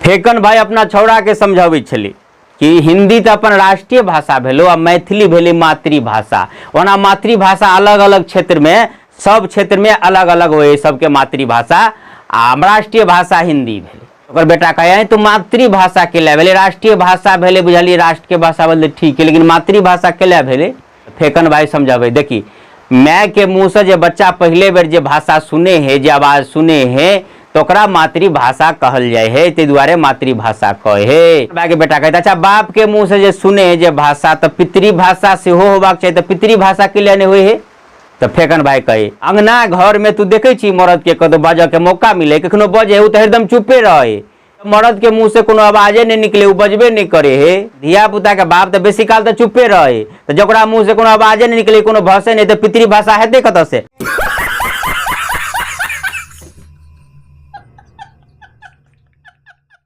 फेकन भाई अपना छौड़ाके समझाबै छलै कि हिंदी तऽ अपन राष्ट्रीय भाषा भेलो आ मैथिली भेलै मातृभाषा। ओना मातृभाषा अलग अलग क्षेत्रमे, सब क्षेत्रमे अलग अलग होइ सबके मातृभाषा, आ राष्ट्रीय भाषा हिंदी भेलै। ओकर बेटा कहै तू मातृभाषा के लए भेलै, राष्ट्रीय भाषा भेलै, बुझलियै राष्ट्रीय भाषा भेलै ठीक है, लेकिन मातृभाषा के लए भेलै? फेकन भाई समझाबै, देखी मायके मुँहसँ जे बच्चा पहिले बेर जे भाषा सुने है, जे आवाज सुने है, तऽ ओकरा मातृभाषा कहल जाइ है, ताहि दुआरे मातृभाषा कहै है। भाईके बेटा कहै, अच्छा बापके मुँहसँ जे सुने है जे भाषा, तऽ पितृभाषा सेहो होबाक चाही, तऽ पितृभाषा के लिए नहि होइ है? तऽ फेकन भाई कहे, अंगना घरमे तू देखै छी मरदके कतौ बाजऽके मौका मिले, कखनो बजे ओ तऽ हरदम चुपे रहे, मरद के मुंह से कोनो आवाजे नहीं निकले, उ बजबे नहीं करे हे। धिया पुता के बाप तऽ बेसी काल तऽ चुपे रहे, तऽ जकरा मुंह से कोनो आवाजे नहीं निकले, कोनो भाषे नहीं, तऽ पितृभाषा हेतै कतऽ से?